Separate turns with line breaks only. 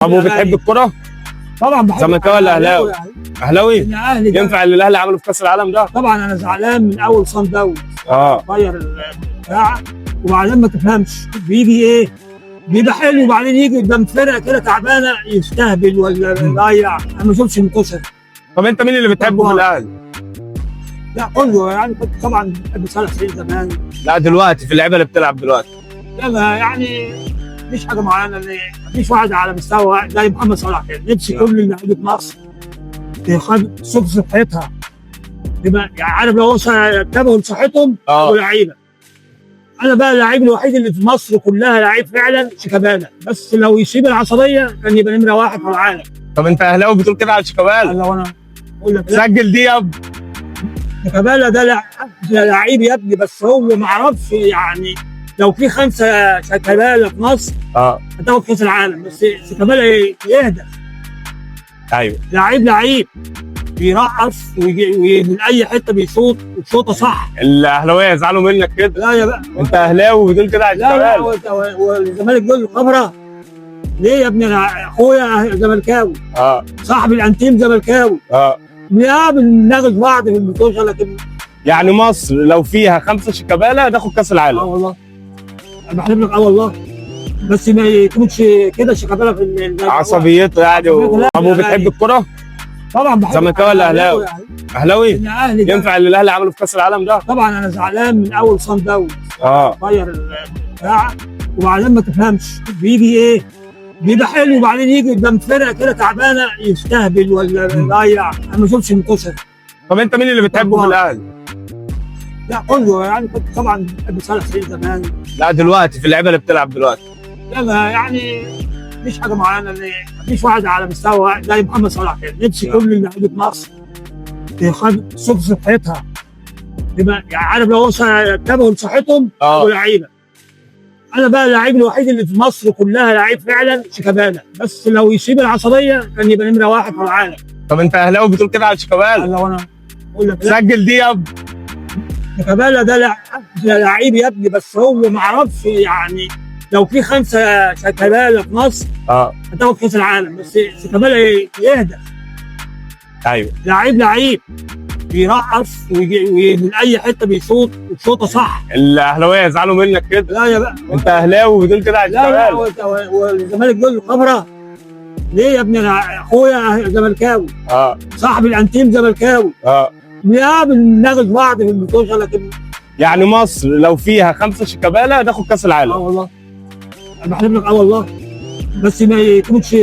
طب وبتحب الكرة؟
طبعا بحب.
زملكاوي ولا أهلاوي؟ اهلاوي؟
انا اهلي ده.
ينفع اللي الاهلي عمله في كاس العالم ده؟
طبعا انا زعلان من اول صن داونز.
اه
غير البتاع وبعدين ما تفهمش بيجي ايه، بيبقى حلو وبعدين يجي قدام فرقه كده تعبانة يستهبل ولا يضيع. انا ما شفتش المنتشر.
طب انت مين اللي بتحبه في الاهلي؟
لا كله يعني، كنت طبعا بحب صالح سليم زمان.
لا دلوقتي في اللعيبة اللي بتلعب دلوقتي.
لا ما يعني مفيش حاجة معينة، اللي مفيش واحد على مستوى زي محمد صلاح كده. نفسي كل لعيبة مصر تشوف صحتها، تبقى يعني عارف لو وصل انتبهوا لصحتهم ولعيبة. انا بقى اللعيب الوحيد اللي في مصر كلها لعيب فعلا شيكابالا، بس لو يسيب العصبية كان يبقى نمره واحد في العالم.
طب انت اهلاوي بتقول كده على شيكابالا؟
لو انا اقول لك لا،
سجل دي يا ابني.
شيكابالا ده لعيب يا ابني، بس هو ما عرفش يعني. لو في خمسة شيكابالا في مصر هتاخد كاس العالم، بس شيكابالا يهدى.
ايوه
لعيب بيرقص ويجي من اي حتة بيشوط الشوطه صح.
الاهلاوية يزعلوا منك كده.
لا يا بقى،
انت اهلاوي بتقول كده على
لا لا،
شيكابالا؟
والزمالك دول خبره ليه يا ابني؟ انا اخويا زملكاوي، صاحب الانتيم زملكاوي. لا بنناقش بعض في المطوشه، لكن
يعني مصر لو فيها خمسة شيكابالا تاخد كاس العالم.
والله انا بحلف لك، والله بس ما يكونش كده شيكابالا في
عصبيته يعني
عصبيته، لا،
طب وبتحب الكرة؟
طبعا بحب.
زملكاوي ولا أهلاوي؟ اهلاوي؟
انا اهلي ده.
ينفع اللي الاهلي عمله في كاس العالم ده؟
طبعا انا زعلان من اول صن داونز. غير البتاع وبعدين ما تفهمش بيجي ايه، بيبقى حلو وبعدين يجي قدام فرقه كده تعبانة يستهبل ولا يضيع. انا ما شفتش المنتشر.
طب انت مين اللي بتحبه في الاهلي؟
لا كله يعني، كنت طبعا بحب صالح سليم زمان.
لا دلوقتي في اللعيبة اللي بتلعب دلوقتي.
لا ما يعني مفيش حاجة معينة، اللي مفيش واحد على مستوى زي محمد صلاح كده. نفسي كل لعيبة مصر تشوف صحتها، تبقى يعني عارف لو وصل انتبهوا لصحتهم ولعيبة. انا بقى اللعيب الوحيد اللي في مصر كلها لعيب فعلا شيكابالا، بس لو يسيب العصبية كان يبقى نمره واحد في العالم.
طب انت اهلاوي بتقول كده على شيكابالا؟
لو انا اقول لك لا،
سجل دي يا ابني.
شيكابالا ده لعيب يا ابني، بس هو ما عرفش يعني. لو في خمسة شيكابالا في مصر هتاخد كاس العالم، بس شيكابالا يهدى.
ايوه
لعيب بيرقص ويجي من اي حتة بيشوط الشوطه صح.
الاهلاوية يزعلوا منك كده.
لا يا بقى،
انت اهلاوي بتقول كده على
لا لا،
شيكابالا؟
والزمالك دول خبره ليه يا ابني؟ انا اخويا زملكاوي، صاحب الانتيم زملكاوي. لا بنناقش بعض في المطوشه، لكن
يعني مصر لو فيها خمسة شيكابالا تاخد كاس العالم.
والله انا بحلف لك، والله بس ما يكونش.